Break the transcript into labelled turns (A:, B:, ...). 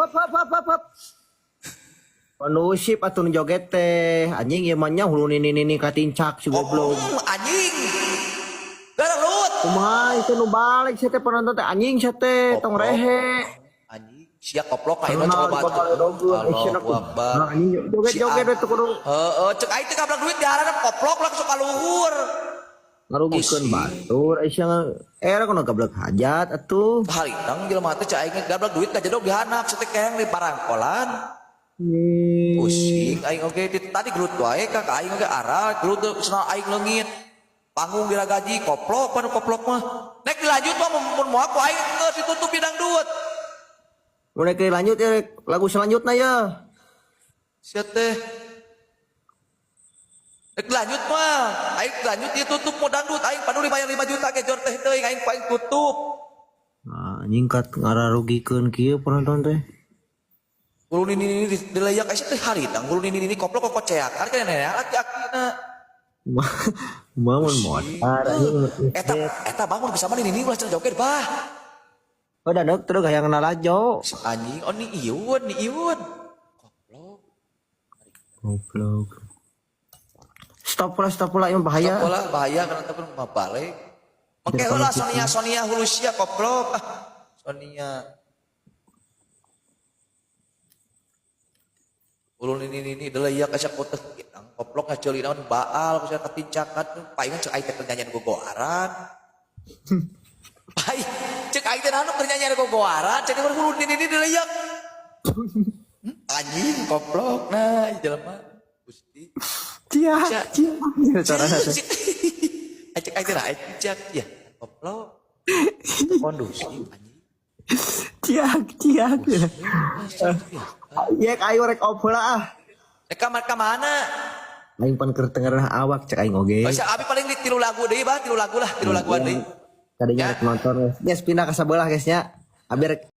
A: Hop hop hop hop hop. Kondusif atuh nu joget teh. Anjing ieu mah nya hulu nini nini katincak si goblok.
B: Oh, anjing. Gelut.
A: Kumaha itu nu balik sia teh penonton teh anjing sia teh tong rehe.
B: Anjing, sia koplok ka ino coba. Allahu Akbar.
A: Nah, anjing joget-joget we tuh kudu.
B: Heeh, cek aing teh gablak duit diharap koplok langsung ka luhur.
A: Ngarugikeun batur sia era kudu gablek hajat atuh.
B: Haritang jelema teh cek aing gablak duit ka jedog dihanak setek keheng di parangkolan. Pusing aing oge tadi gelut wae ka ka aing oge aral gelut senal aing leungit. Panggung diragaji koplok panu koplok mah. Nek dilanjut mah mun moal ku aing geus ditutup bidang duit.
A: Mulai ke lanjut ya lagu selanjutnya ya.
B: Sia teh. Nek lanjut mah, aing lanjut dia tutup mau dangdut aing paduli bayar 5 juta ke jor teh teuing aing paling tutup.
A: Nah, nyingkat ngararugikeun kieu penonton teh.
B: Hulu nini nini dileyak aya teh haritang hulu nini nini koplok kok koceakan kan nenek aki-akina.
A: Mah mun motor anjing.
B: Eta eta bangun bisa mah nini ulah cenah joget bah.
A: Oh danek terus hayang nalajo.
B: Anjing oh ni iun ni iun. Koplok.
A: Goblok. Stop lah, stop lah, yang bahaya.
B: Stop lah bahaya karena temen mah balik. Oke lah Sonia Sonia Hulusia koplok. Ah, Sonia. Ulun ini ini deleyak asa kuteh kitang koplok ngaceuli naon baal kusia katincakan paingan cek aing teh keur nyanyian gogoaran. Pai cek aing teh naon keur nyanyian gogoaran cek ulun ini ini deleyak. Anjing koplok nah jelema Gusti.
A: Cia, cia. Carana teh.
B: Cek aing teh nah cek ya koplok. Kondusif anjing.
A: Cia, cia. Ya ayo rek off heula ah.
B: Rek ka mana?
A: Aing pan keur tengah awak cek aing oge.
B: Bahasa abi paling di tilu lagu deui bah, tilu lagu lah, tilu laguan deui.
A: Tadinya rek nonton. Guys pindah ke sebelah guys nya. Abi rek